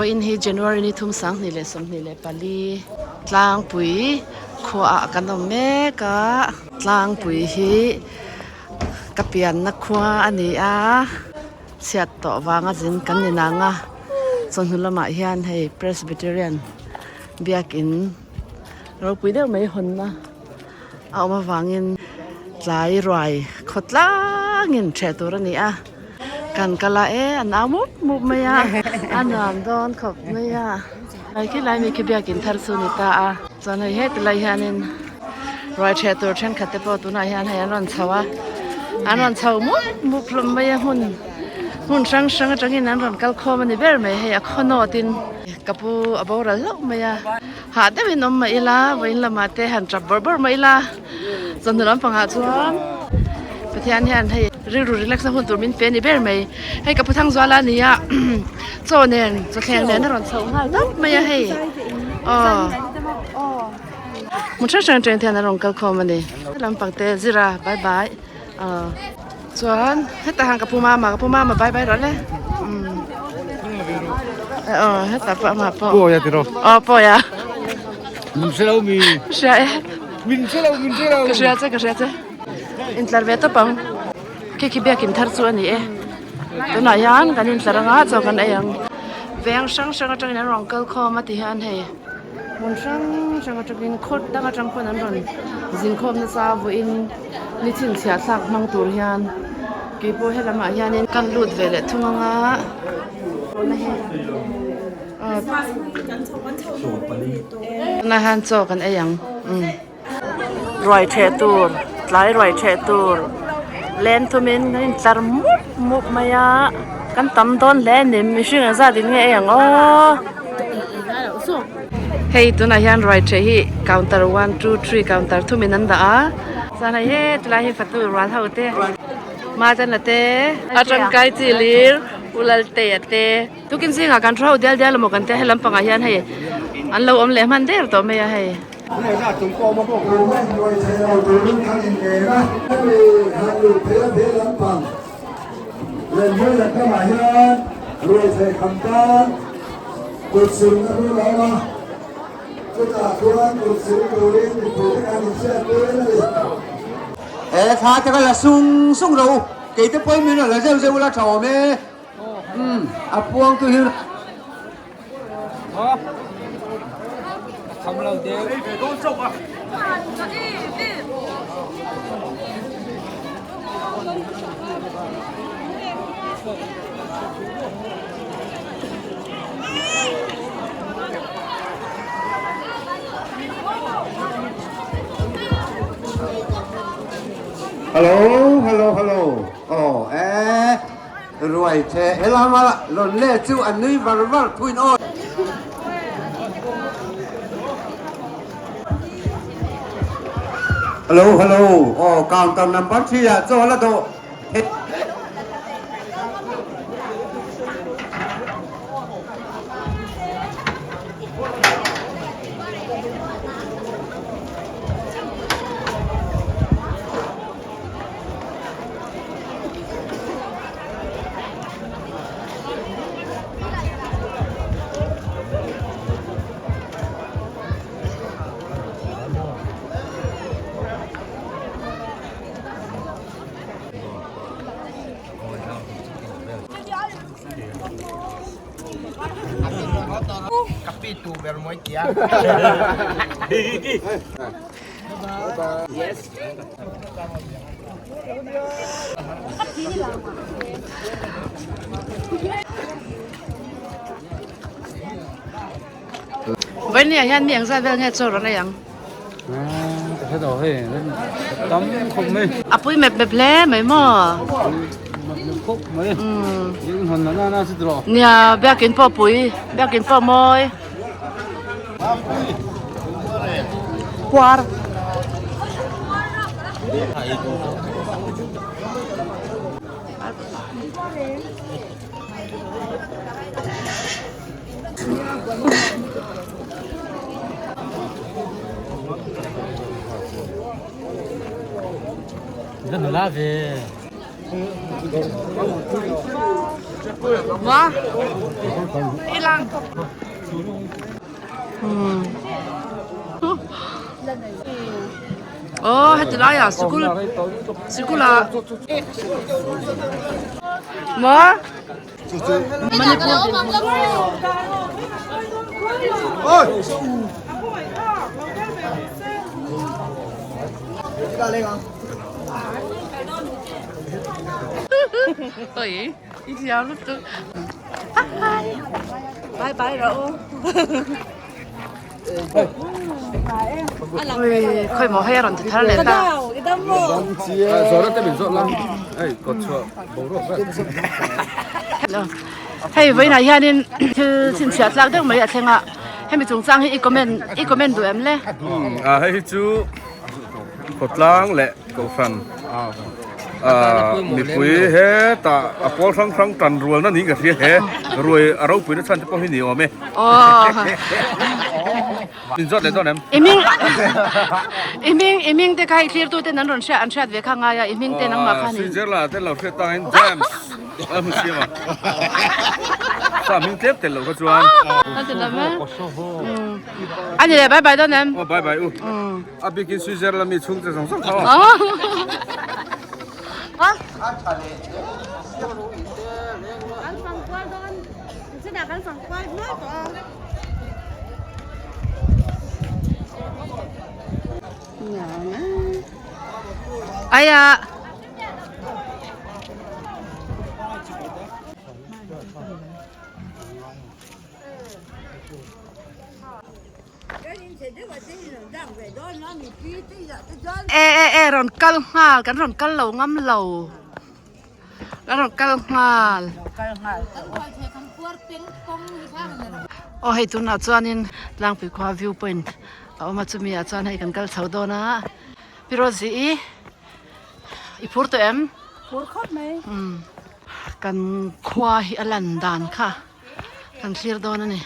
Vawiin hi January ni thum 2024 tlangpui khuaah kan awm mek a, tlangpui hi ka pianna khua a ni a, chhiat tawh vanga zin kan ni nang a, chawhnu lamah hian hei Presbyterian biakin ropui deuh mai hawnna a awm avangin tlai ruai khaw tlangin ṭheh tur a ni a. Kan kal a e an au mup mup mai a a nuam dawn khawp mai a lai khi lai mi khi biakin thar chu a ni ta a chuan hei heti lai hianin ruai ṭheh tur thenkhat te pawh tunah hian hei an rawn chho a an rawn chho mup mup hlawm mai a hmun hmun hrang hrang atangin an rawn kal khawm a ni ber mai hei a khaw nawt in ka pu a boral hlauh mai a hah deuhin awm mah ila vawiin lamah te han tap bawrh bawrh mah ila chawhnu lampangah chuan Pathian hian hei rilru relax na hun tur min pe a ni ber mai hei ka pu Thangzuala a ni a chaw nen chawthleng nen a rawn chhoh nghal tawp mai a hei aw hmun hrang hrang atang te hian an rawn kal khawm a ni lampang te zira bye bye aw chuan hetah hian ka pu mama ka pu mama bye bye rawh le umm aw hetah pawh amah pawh aw pawi a Min hre lo mi. Hria e. Min hre lo min hre lo. Ka hria che ka hria che. Intlar ve tawp ang. Khi khi biakin thar chu a ni e. Tunah hian kan intlar anga chaw kan ei ang. Veng hrang hrang atangin an rawn kal khawm a ti hian hei hmun hrang hrang atangin khawt dang atang pawn an rawn zin khawm nasa vawiin ni chhinchhiah thlak hmang tur hian keipawh he lamah hianin kan lut ve leh thung anga tuna hi tunah hian chaw kan ei ang umm. Ruai ṭheh tur tlai ruai ṭheh tur len thumin kan intlar mup mup mai a kan tam dawn hle a ni mihring ang zat in nge ei ang aw hei tunah hian ruai ṭheh hi counter one two three counter thumin an dah a chuan hei he tilai hi fatu rual ho te Madana te a tangkai chi lir u Laltea te. Tukin zingah kan thu ho dial dial emaw kan tia he lampangah hian hei an lo awm leh hman der tawh mai a hei. He thla te kha la sung sung rawh u, kei te pawhin min rawn la zeuh zeuh ula tha awm e. Umm a puang tu hi Hello hello hello aw e. Ruai che he lama rawn let chu an nui var var thuin aw. Hello hello aw counter number 3 ah chaw la dawh he. Vawinia hian mi engzat vel nge chaw rawn ei ang? A pui mep mep hle mai maw? Nia biakin pawh pui biakin pawh mawi. Puar. Wa ilang. Oh heti laiah sikul sikulah maw Manipur Oi i thiam lutuk Bye bye rawh u. Oi khawi maw hei a rawn ti thar leh ta. Hei vawiinah hianin thil chhinchhiah tlak deuh mai a thleng a, hemi chungchang hi i comment i comment duh em le? Hei hi chu khawtlang leh kohhran mipui hetah a pawl hrang hrang tan rualna niin ka hria he ruai a ropuina chhan te pawh hi ni awm e. In zawt leh dawn em? I hming i hming i hming te kha i thlir tu ten an rawn hriat an hriat ve kha ngai a i hming te nangmah khan in. Switzerland ah te lo hriat tangin James a hmu siam a. Sa hming tlem tel lo kha chuan. A ti lam e. A ni leh bye bye dawn em? Aw bye bye u. A bikin Switzerland mi chhungte zawng zawng kha aw. Kan fang kual dawn. Chinah kan fang kual nual tawh a. Aya. E e e rawn kal nghal kan rawn kal lo ngam lo. Kan rawn kal nghal. Aw hei tunah chuanin tlangpui khua view point a awm a chumi ah chuan hei kan kal chho dawn a Pi Rosie i i phur tawh em? Phur khawp mai. Umm kan khua hi a lan dan kha kan thlir dawn a ni.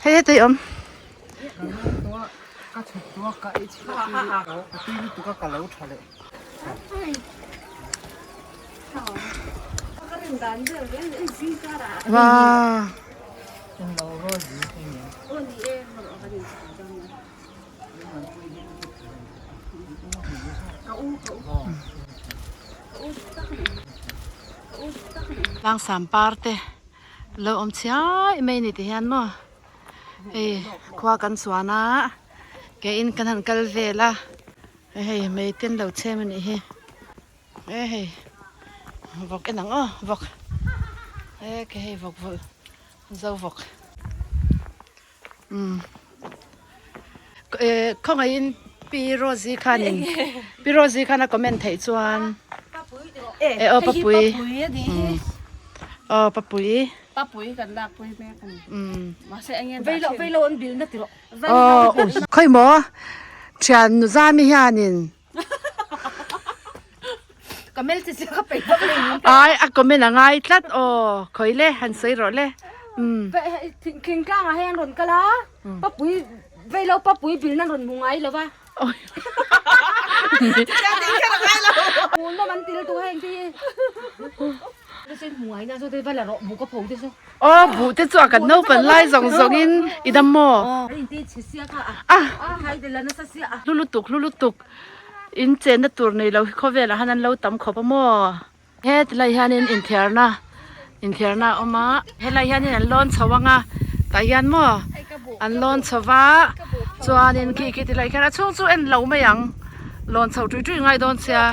Hei hetei awm. Wow. Tlangsam par te lo awm chhiai mai ni ti hian maw hei khua kan chuan a ke in kan han kal vel a hei mei te an lo chhem a nih hi e hei vawk en ang aw vawk e ke hei vawk vulh zo vawk umm eh khawngaihin pi Rosie khanin pi Rosie khan a comment theih chuan eh aw papui aw papui papui kan lak pui mek ani mahse enge veilo veilo an bil na tiro aw khawi maw thian nu zami hianin Kamel chi chu ka peih vak lo ni. Ai a comment a ngai tlat aw khawi le han sawi rawh le umm. Thingtlang ah hian rawn kal a papui veilo papui bil nan rawn hmu ngai lo va. Hmun nawm an til tu heng te hi. Aw buh te chu a kan naupan lai zawng zawng in i dam maw? A hlu lutuk hlu lutuk in chenna tur nei lo hi khawvelah han an lo tam khawp a maw? Hetilai hianin inthiarna inthiarna a awm a helai hianin an lawn chho ang a tah hian maw an lawn chho va chuanin khi khi tilai khian a chhung chu en lo mai ang lawn chho tui tui ngai dawn sia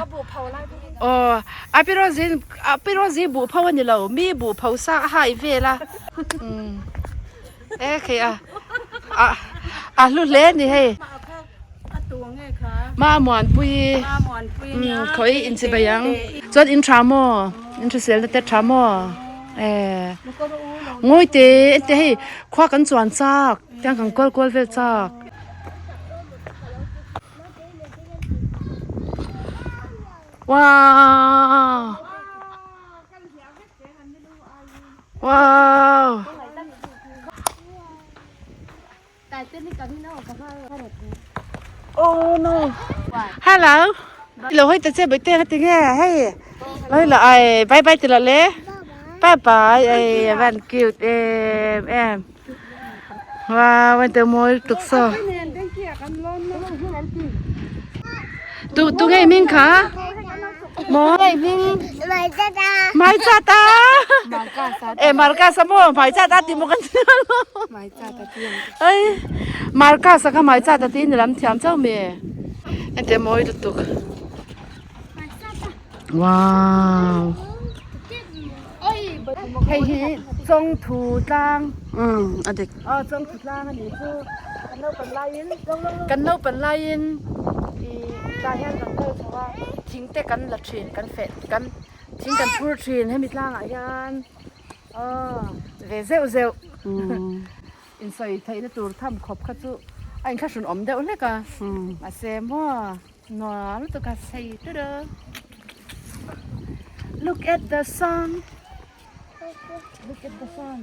aw a pi rawzin a pi rawzi buh pho a ni lo mi buh pho sa a hai vel a umm e khi a ah a hlu hle a ni hei Mamuanpui umm khawi inchibei ang chuan in tha maw in hrisel na te tha maw eh ngawi te te hei khua kan chuan chak tiang kan kual kual vel chak. Wow wow. Oh no. Hello. Lo hoi ta che bai te ka ti nge hei. Lai la ai bye bye ti la le. Bye bye ai a van cute em em. Wow an te mawi lutuk saw. Tu tu ngei hming kha? Maw ngei hming? Mai chat a. E marka sa maw mai chat a ti maw kan ti lo. Ai marka sa kha mai chat a ti ni lam thiam chauh mi. An te mawi lutuk. Wow. Hei hi Chawngthu tlang. Um a dik. Aw Chawngthu tlang a nih chu. Kan naupan laiin kan naupan laiin i tah hian kan kal chho a thing te kan la thin kan feh kan thing kan phur thin hemi tlangah hian aw ve zeuh zeuh. Insawi theihna tur tham khawp kha chu a inthlahrun awm deuh hlek a mahse maw. Nuam lutuk a sei tut a. Look at the sun. Look at the sun.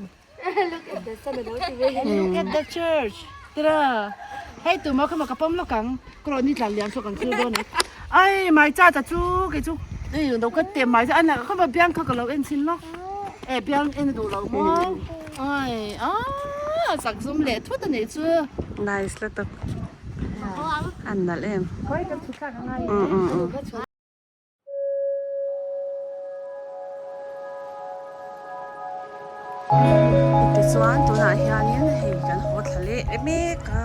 Look at the sun alo ti ve. Look at the church. Tira. Hei tu maw kha maw ka pawm lawk ang. Ka rawh ni tlan liam saw kan thlir dawn ang. Ai mai cha ta chu kei chu ei lo ka tem mai cha ana kha maw biang kha ka lo en chhin lawk. E biang en a duh lo maw. Ai ah sak zum leh thut a nih chu. Nice lutuk. An nalh em. Tichuan tunah hianin hei kan haw thla leh mek a,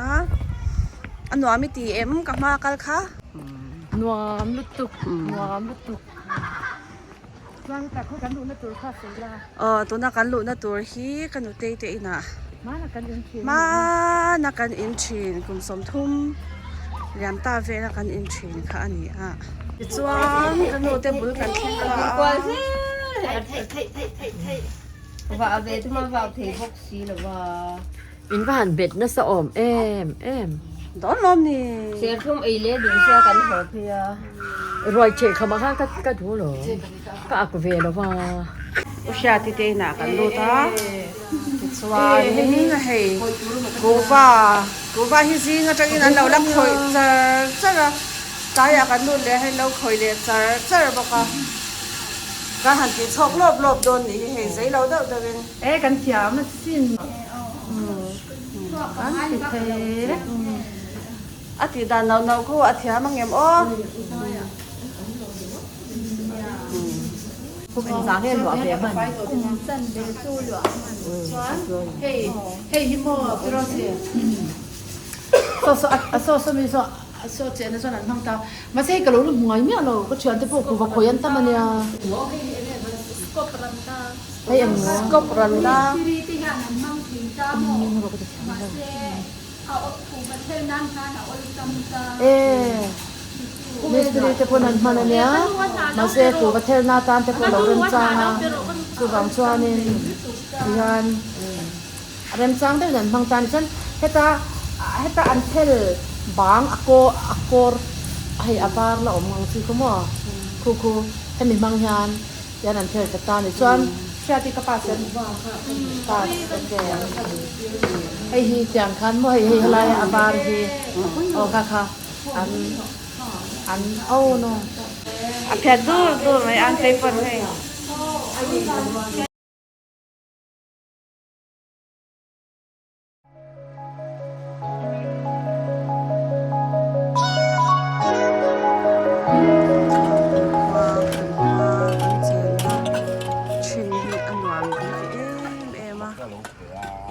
a nuam i ti em ka hma kal kha? Nuam lutuk, nuam lutuk. Chuan ka khaw kan luhna tur kha sawi la. Aw tuna kan luhna tur hi ka nutei te inah Hmana kan in thin. Hmana kan in thin kum sawmthum liam ta vela kan in thin kha a ni a. Tichuan ka nu te bul kan thleng ta a. In va han bet nasa awm em em. Dawn lawm ni. Serthlum ei leh ding sia kan haw phei a. Ruai cheh khamah khan ka ka duh lo. Ka ak ve lo va. U Hriati te inah kan lut a. Tichuanin hei kuhva kuhva hi zing atangin an lo la khawih char char a. Tlaiah kan lut leh a hei lo khawih leh char char bawk a. Kan han tih chhawk lawp lawp dawn nih hi hei zei lo deuh deuhin. E kan thiam a sin. Kan ti thei reng. A tih dan no no khu a thiam ang em aw. Kum engzah nge luah ve hman? Kum chan ve chu luah hman. Chuan hei hei hi maw Pirosi saw saw a saw saw mi saw a saw chehna chuan an hmang ta. Mahse hei ka lo la hmu ngai miah lo ka thiante pawh kuhva khawi an tam ania. Hei eng maw? Scope ran na. E mistiri te pawn an hman ania mahse kuhva thelna atan te pawh a lo remchang a chuvang chuanin tihian a remchang deuhin an hmang ta a ni chuan heta heta an thel bang a kaw a kawr hei a var la awm ang chi khaw maw khu khu hemi hmang hian. Tian an thel ta ta a ni chuan Hriati ka pass em? Pass ok hei hi tiang khan maw hei hei helai a var hi aw kha kha an an oh no. A phiat dur dur mai an paper hei.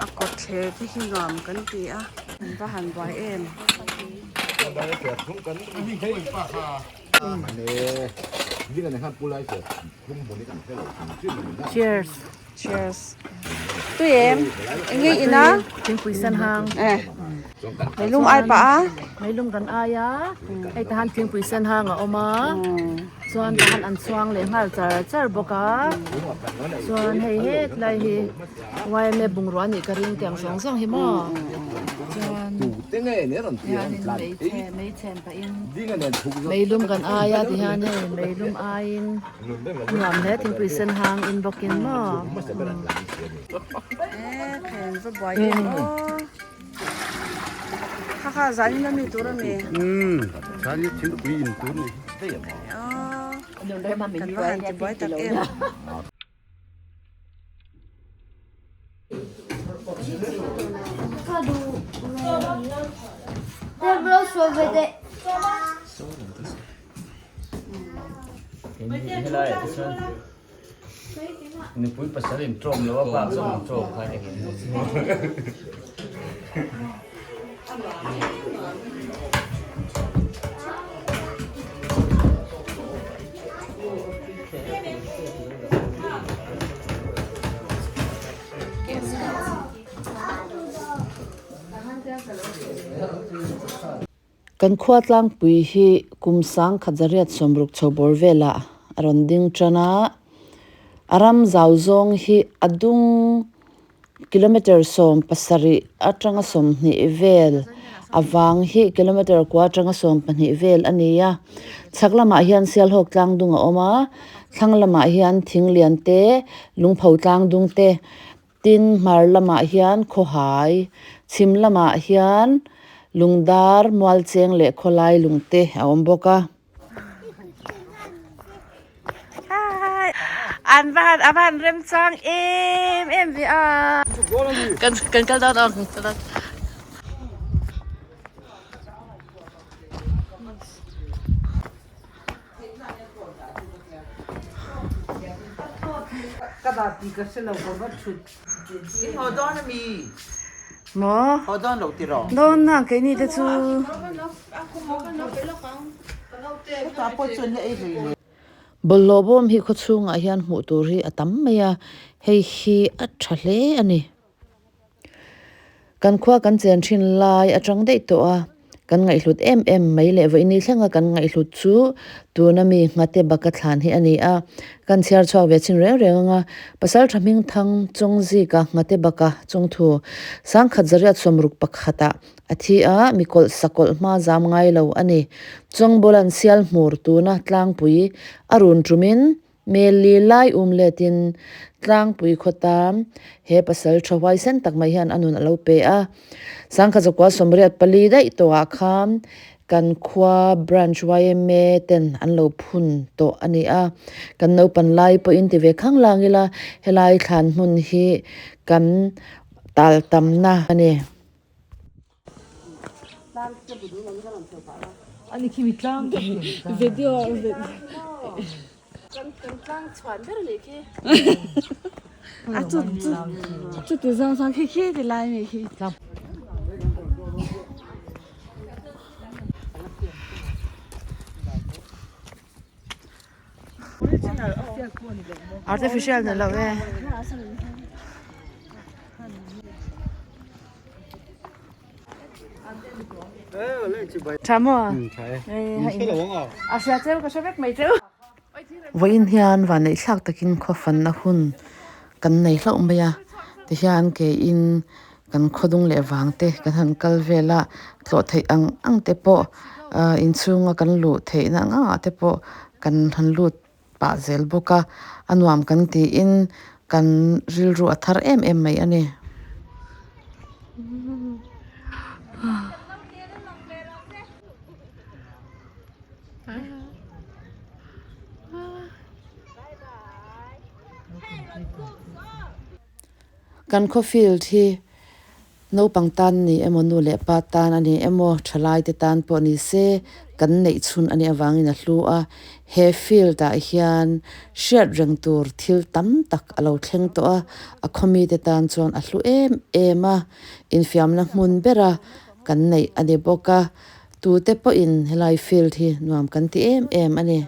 A kawtthler te hi nuam kan ti a an va han buai em. Cheers. Cheers. Tui em? Eng nge in a? Thingpui sen hang. Eh. Meilum ai pah a. Meilum kan ai a. Hei tahan thingpui sen hang a awm a. Chuan tahan an chhuang leh nghal char char bawk a. Chuan hei het lai hi YMA bungrua anih ka ring tiang zawng zawng hi maw. Chuan hianin meichhe meichhen pahin meilum kan ai a tihian hei meilum aiin. Nuam hle thingpui sen hang in bawk in maw. E khen va buai em aw. Kha kha zan in ami tur ami. Um zan in thingpui in tur ni. Aw. Kan va han ti buai tak em. Nupui pasal in ṭawm lo a bak zawng an ṭawm kha eng in. Kan khua tlangpui hi kum sang khat zariat sawmruk chho bawr velah a rawn ding tan a, a ram zau zawng hi a dung kilometer 17 atanga 20 vel a vang hi kilometer kua atanga 12 vel a ni a, chhak lamah hian Sialhawk tlang dung a awm a, thlang lamah hian thing lian te lungpho tlang dung te Tin, hmar lamah hian khawhai, chhim lamah hian lungdar, mualcheng leh khawlai lungte a awm bawk a. An va han a va han remchang em em ve a. Kan kan kal dawn ang kal dawn. Ka dah tih ka hre lo ka va thut. In haw dawn a mi? Maw? Haw dawn lo ti rawh. Dawn na keini te chu. Hetah pawh chuan la ei hlei le. Bawlhhlawh bawm hi khawchhungah hian hmuh tur hi a tam mai a, hei hi a tha hle a ni. Kan khua kan chen thin lai atang daih tawh a, kan ngaihhlut em em mai leh vawiin ni thlenga kan ngaihhlut chu tuna mi nghate baka thlan hi a ni a, kan chhiar chhuak ve chin reng reng anga pasal tha hming thang chawng zika nghate baka chawngthu sangkhat zariat sawmruk pakhatah a thi a, mikawlh sakawlh hma zam ngai lo a ni. Chawngbawlan sial hmur tuna tlangpui a run tumin Meli lai um letin tlangpui khawtam he pasal tha huaisen tak mai hian a nun a lo pe a. Sangkha zakua sawmriat pali daih tawhah khan kan khua branch yma ten an lo phun tawh a ni a. Kan naupan lai pawhin ti ve khang lang ila helai thlan hmun hi kan tal tamna a ni. Artificial ni lo e. Tha maw? A hria cheu ka hre vek mai cheu. Vawiin hian vanneih thlak takin khawfanna hun kan nei hlauh mai a, tihian keiin kan khawdung leh vang te kan han kal vel a, tlawh theih ang ang te pawh ahh inchhunga kan luh theihna ang ang ah te pawh kan han lut pah zel bawk a, a nuam kan tiin kan rilru a thar em em mai a ni. Kan khaw field hi naupang tan a ni emaw nu leh pa tan a ni emaw thalai te tan pawh ni se kan neih chhun a nih avangin a hlu a, he field ah hian hriat reng tur thil tam tak a lo thleng tawh a, a khaw mite tan chuan a hlu em em a, infiamna hmun bera kan neih a ni bawk a, tute pawhin helai field hi nuam kan ti em em a ni.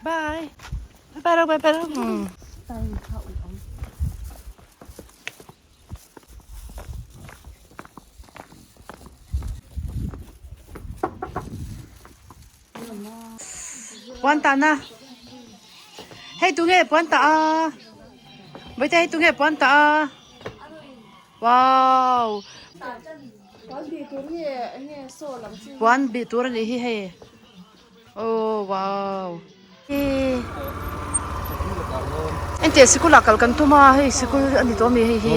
Bye. Bye bye bye bye. Puan tahna. Hei tunge puan tah a? Bawihte hei tunge puan tah a? Wow! Puan bih tur a nih hi hei. Oh wow! Engtiah sikul ah kal kan tum a hei sikul a ni tawh a mi hei hi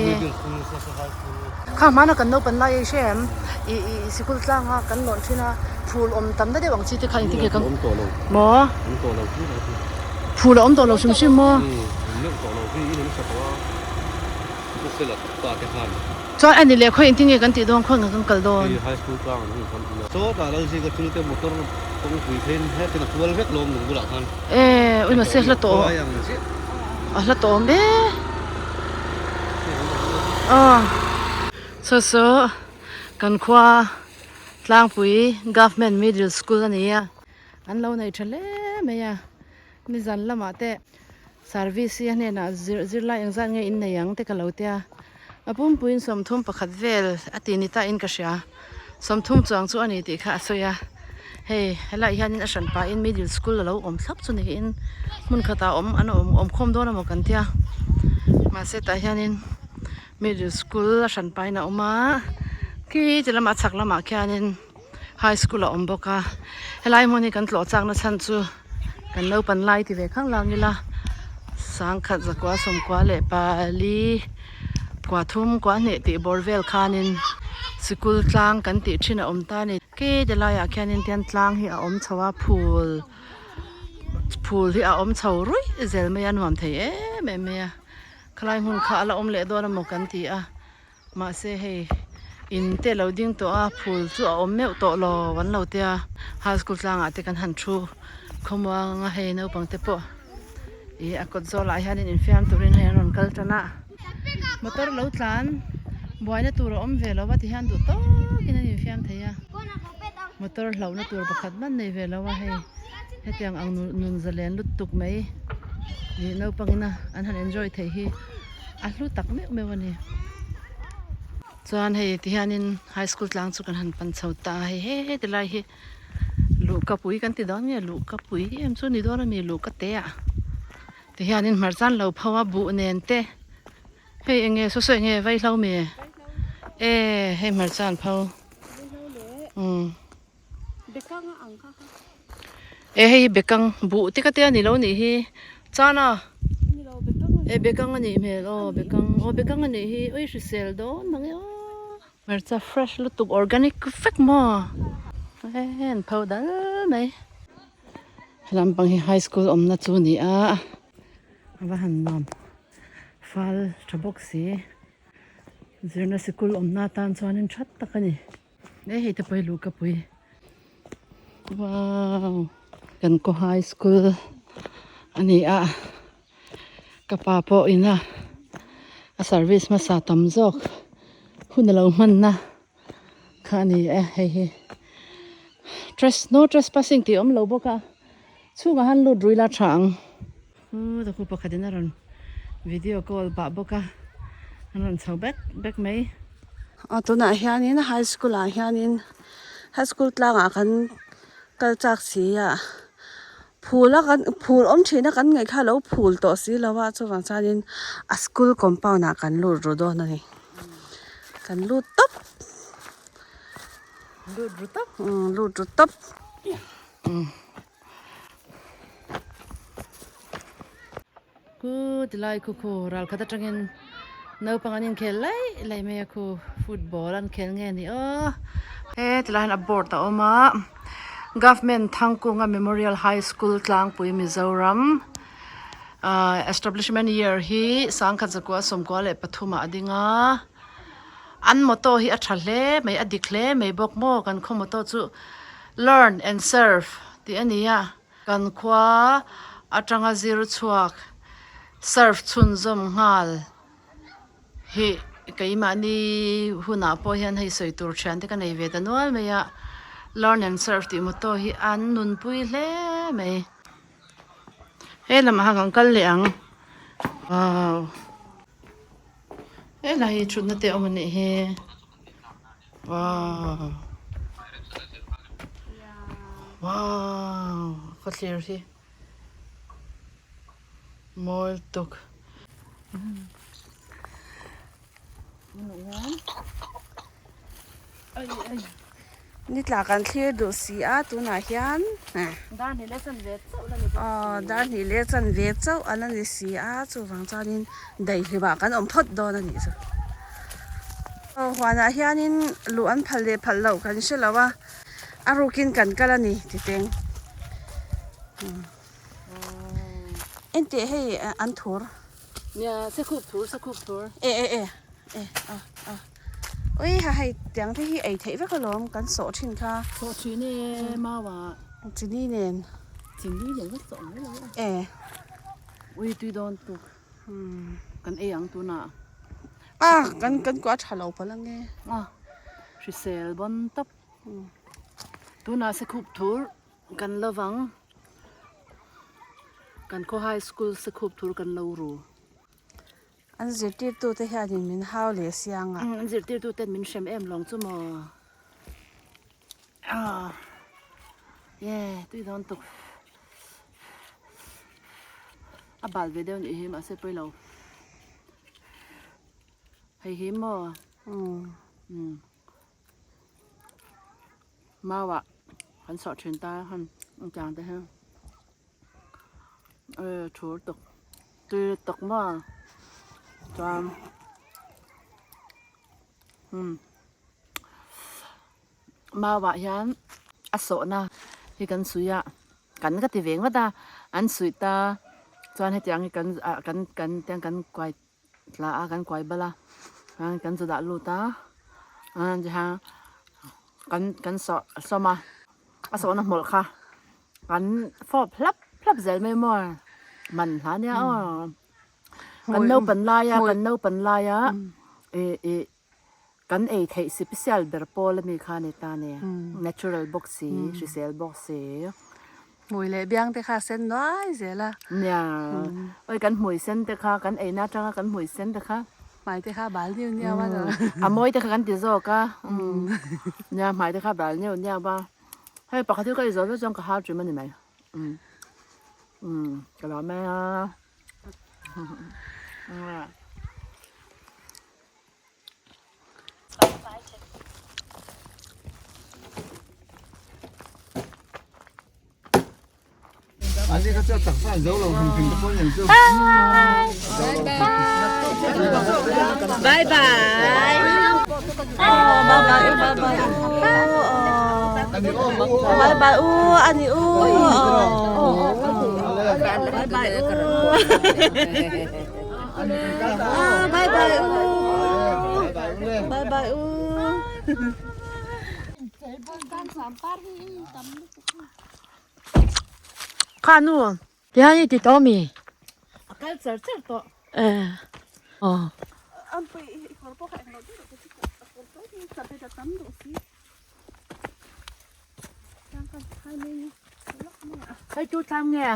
kha hmana kan naupan lai a i hre em ih ih sikul tlang a kan lawn thin a phul awm tam na deuh ang chi te kha engtin nge kan maw phul a awm tawh lo hrim hrim maw chuan a ni leh khawi engtin nge kan tih dawn khawi nge kan kal dawn. E ui mahse hla tawh a hla tawh awm e aw saw saw kan khua tlangpui government middle school a ni a an lo nei tha hle mai a nizan lamah te service hi a hnenah zir zirlai engzat nge in nei ang te ka lo tia a pumpuiin 31 vel a ti ni ta in ka hria 30 chuang chu a ni tih kha a sawi a hei helaiah hianin a hran pahin middle school a lo awm thlap chu niin hmun khatah awm an awm awm khawm dawn emaw kan tia mahse tah hianin middle school a hran pahin a awm a khi ti lamah chhak lamah khianin. High school a awm bawk a helai hmun hi kan tlawh chak na chhan chu kan naupan lai ti ve khang lang ila sangkhat zakua sawmkua leh pali kua thum kua hnih tih bawr vel khanin sikul tlang kan tih thin a awm ta a ni khi ti laiah khianin tian tlang hi a awm chho a phul phul hi a awm chho ruih zel mai a nuam thei em em mai a khalai hmun kha a la awm leh dawn emaw kan ti a. Mahse hei in te lo ding tawh a phul chu a awm meuh tawh lo an lo tia high school tlangah te kan han thu khawmuang a hei naupang te pawh ih a kawt zawlah hianin infiam turin hei an rawn kal tan a motor lo tlan buaina tur a awm ve lo va ti hian duh tawkin an infiam thei a motor hlauhna tur pakhat man nei ve lo a hei hetiang ang nun zalen lutuk mai ih naupangina an han enjoy theih hi. A hlu tak meuh meuh a ni. Chuan hei ti hianin high school tlang chu kan han pan chho ta a hei he ti lai hi luhka pui kan ti dawn nge luhka pui em chu ni dawn a mi luhka te ah ti hianin hmarcha an lo pho a buh nen te hei eng nge saw saw eng nge vaihlo mi e hei hmarcha an pho umm. E hei hi bekang buh te ka tia ni lo nih hi chana e bekang a nih hmel aw bekang aw bekang a nih hi ui hrisel dawn mang e aw hmarcha fresh lutuk organic vek maw e an pho dal mai helampang hi high school awmna chu a ni a a va han nuam fal tha bawk si zirna sikul awmna atan chuanin that tak a ni. He hei te pawh hi luhka pui wow kan khaw high school a ni a ka pa pawh ina a service hmasa tam zawk hun a lo hmanna kha a ni e hei hi tres no trespassing tih a awm lo bawk a chhungah han lut rui la tha ang. Pu Dakhu pakhatin a rawn video call pah bawk a, an rawn chho bek bek mai. Aw tunah hianin high school ah hianin high school tlangah kan kal chak si a, phul a kan phul awm thin a kan ngaih kha a lo phul tawh si lo a chuvang chuanin a school compound ah kan lut ru dawn a ni, kan lut tawp. Lut ru tawp. Umm lut ru tawp. Ku tilai khu khu ral khat atangin naupang an inkhel laih laih mai a khu football an khel nge ni aw he tilai hian a board a awm a government Thangkunga Memorial High School tlangpui Mizoram ah establishment year hi sangkhat zakua 13 ah a ding a an motto hi a tha hle mai a dik hle mai bawk maw kan khaw motto chu. Learn and serve tih a ni a, kan khua atanga zir chhuak serve chhunzawm nghal hi keimahni hunah pawh hian hei sawi tur thian te ka nei ve ta nual mai a, learn and serve tih motto hi an nunpui hle mai. He lamah khan kan kal leh ang wow helai hi thutna te a awm a nih hi. Wow wow ka thlir hi. Mawi lutuk. Ni tla kan thlir duh si a tunah hian Dar hnih leh chan ve chauh la ni bawk si. Aw dar hnih leh chan ve chauh a la ni si a chuvang chuanin daihlimah kan awm phawt dawn a nih chu. Aw huanah hianin luh an phal leh phal loh kan hre lo a a rukin kan kal a ni titeng. Enteh hei an thur. Nia sekhup thur sekhup thur. E e e e a a ui ha hei tiang te hi ei theih vek alawm kan sawh thin kha. Sawh thin e mau ah. Chini nen. Chini nen vek sawh mai lo e. E. Ui tui dawn tuk. Kan ei ang tunah. A kan kan kuah tha lo palh ange. A hrisel bawn tawp. Tunah sekhup thur. Kan lo vang. Kan khaw high school sakhup thur kan lo ru. An zirtirtute hianin min hau leh siang a. An zirtirtuten min hrem em lawng chu maw. Ah. Ye, tui dawn tuk. A bal ve deuh nih hi mahse pawi lo. Hei hi maw. Umm. Mau ah kan sawh thin ta han ang tiang te hi e thur tuk tui tuk maw chuan umm mau ah hian a sawhna hi kan suih a kan ka ti ve ngawt a an suih ta chuan hetiang hi kan ah kan kan tiang kan kuai Tla a kan kuai bal a chuan kan zu dah lut a tihian kan kan sawh sawm a a sawhna hmawlh kha kan fawp hlap hlap zel mai maw man hla nia aw kan naupan laia kan naupan laia ih ih kan ei theih special ber pawl ami kha a ni ta a ni natural bawk si hrisel bawk si. Hmui leh biang te kha a sen nuai zel a. Nia, oi kan hmui sen te kha, kan eina atanga kan hmui sen te kha. Hmai te kha a bal niu niau a. A mawi te kha kan ti zawk a. Nia, hmai te kha a bal niu niau a. Hei pakhat hi ka ei zawh vek chuan ka har ṭim a ni mai. Ka lo mai a. Bye bye. Bye bye bye bye. Bye bye u ani u. Bye bye u. Bye bye u. Bye bye u. Kha nu Tihian i ti tawh mi? A kal char char tawh. Eh aw. Hei tu tlang nge?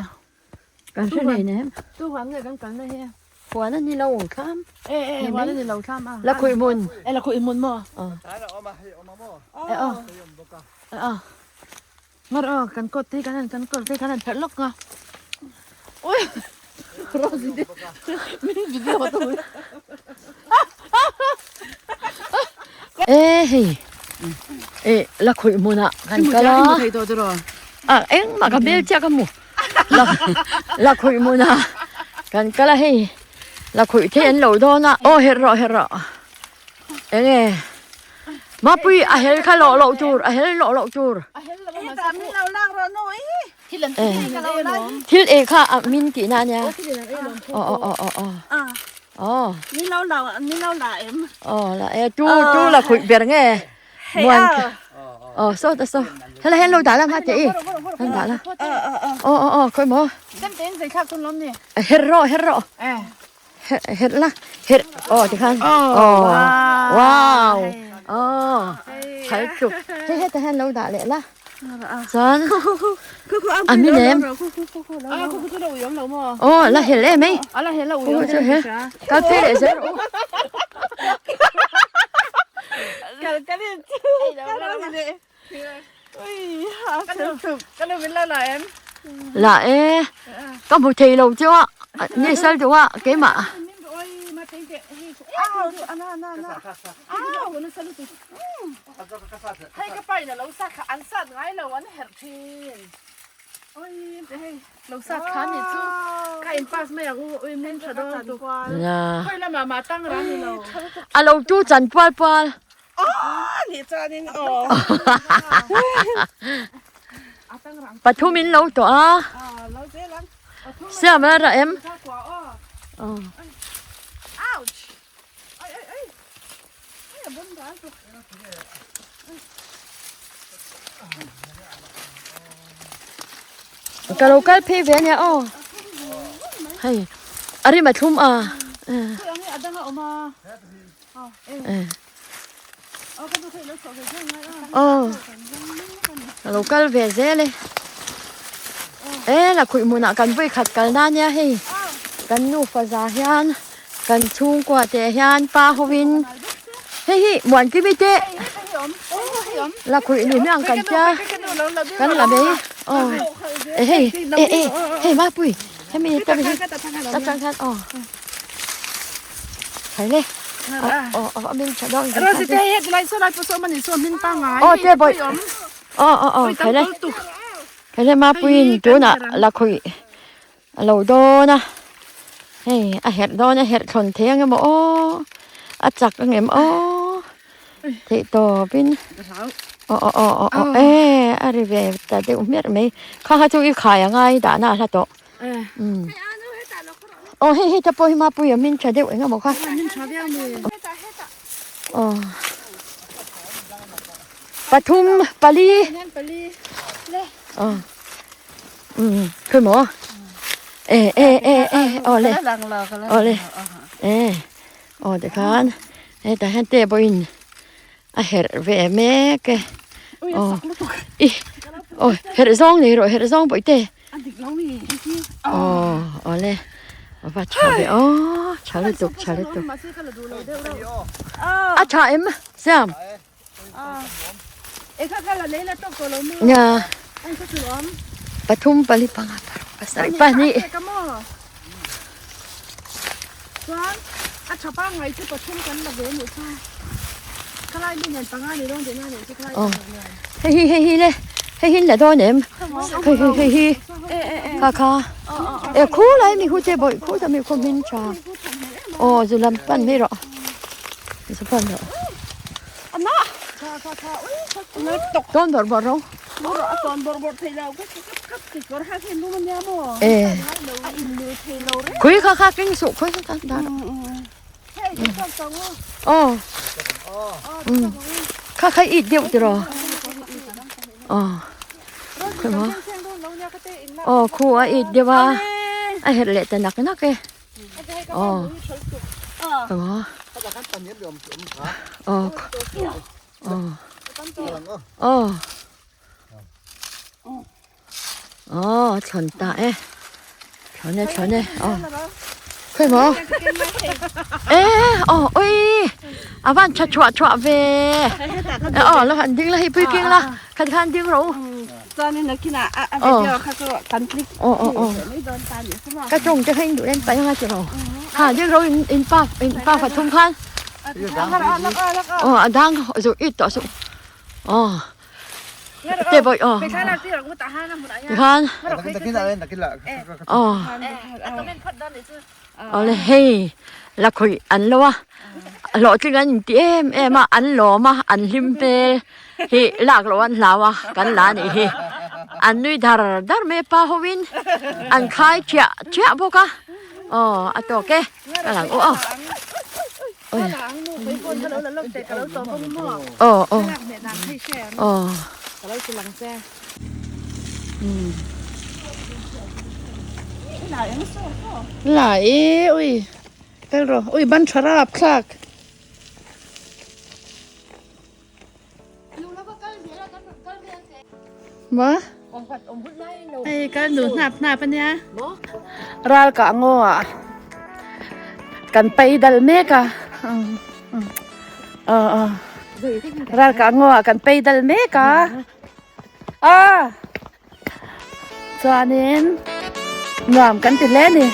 Kan hre nei nem. Tu huan nge kan kalna hi? Huan a ni lo thlam. E e huan a ni lo thlam a. La khuih hmun. E la khuih hmun maw? Aw. E aw. E aw. Ngar aw kan kawt te hi kan han kan kawr te hi kan han pherh lawk nga. Ui Rosie te min video tu. E hei e la khuih hmunah kan kal a. A engmah ka bel chiah ka hmu. La khuih hmunah kan kal a hei la khuih thei an lo dawn a aw herh rawh herh rawh eng nge mapui a hel kha lawh loh tur a hel lawh loh tur thil ei kha a min tihna a nia aw aw aw aw aw aw aw la e tu tu la khuih ber nge Muan Ờ so ta so. Thế là hello đã làm hả chị? Anh đã là. Ờ ờ ờ khơi mò. Hết rồi hết rồi. Hết là hết. Ờ thì khan. Ờ wow. Ờ. Thấy chụp. Thế hết hello đã lẹ là. Sơn. À mi nè. Ờ là hết lẹ mấy. Cà phê lẹ sẽ. Là e, có một thầy lâu chưa? Ni sal duh a keimah. A lo tu chan pual pual. Pathum in lo tawh a. Siam a rah em? Ka lo kal phei ve ania aw. Hei a rim a thlum a. Aw ka lo kal ve zel e. E la khuih hmunah kan vawi khat kal na nia hei kan nufa za hian kan chhungkua te hian pa hovin hei hi Muankimi te la khuih ni hmiang kan tia kan la mai aw e hei e e hei Mapui hemi ta hi ta chang khan aw. Khai le. Aw aw a min tha dawng in Rose te hei lai saw lai pawh saw mani saw hmin pangai. Aw te bawih. Aw aw aw khai le. Khai le mapuiin tunah la khawih a lo dawn a. Hei a herh dawn a herh thlawn thei ang emaw aw a chak ang em aw theih tawpin aw aw aw aw aw e a ri ve ta deuh hmiah mai kha kha chu i khai a ngai dahna a hla tawh. Umm aw hei hei te pawh hi mapui a hmin tha deuh eng emaw kha aw pathum pali aw umm khawi maw e e e e aw le aw le e aw tikhan hetah hian te pawhin a herh ve mek e aw ih aw herh zawng nei rawh herh zawng pawh i te. Aw awle a va tha ve aw tha lutuk tha lutuk a tha em Siam nia pathum pali panga paruk pasarih pahnih aw hei hi hei hi le hei hi la dawn em hei hei hei hi kha kha e khu lai mi hu che bawih khu ta mi khu hmin tha aw zu lam pan mai rawh zu pan rawh tawn bawrh bawrh rawh e khui kha kha keng suh khui kha kha dah rawh aw kha kha it deuh tiraw aw khawi maw aw khu a it deuh a a herh leh ta nak nak e aw khawi maw aw aw aw Aw thlawn ta e thlawn e thlawn e aw khawi maw e aw ui a van tha thuah thuah ve aw lo han ding la hei pui king la khat khan ding rawh u aw aw aw aw ka tawng te kha in duh em paih anga tiraw ha ding rawh in in pa in pa pathum khan aw a dang zawh it tawh suh aw. Te bawih aw. Tikhan. Aw. Awle hei la khawih an lo a. Hlawhtling an inti em em a, an lawm a, an hlim hmel hi lak loh an hlau a, kan la anih hi. An nui dar dar mai a pa hoin an khai thiah thiah bawk a. Aw a tawk e. Ka lang aw aw. Aw aw. Aw. La e ui tel ro ui ban tha rap thlak. Maw? Hei kan nu hnap hnap ania. Ral kah ngaw ah kan pei dal mek a. Aw aw. Ral kah ngaw ah kan pei dal mek a. A. Chuanin nuam kan ti hle a ni.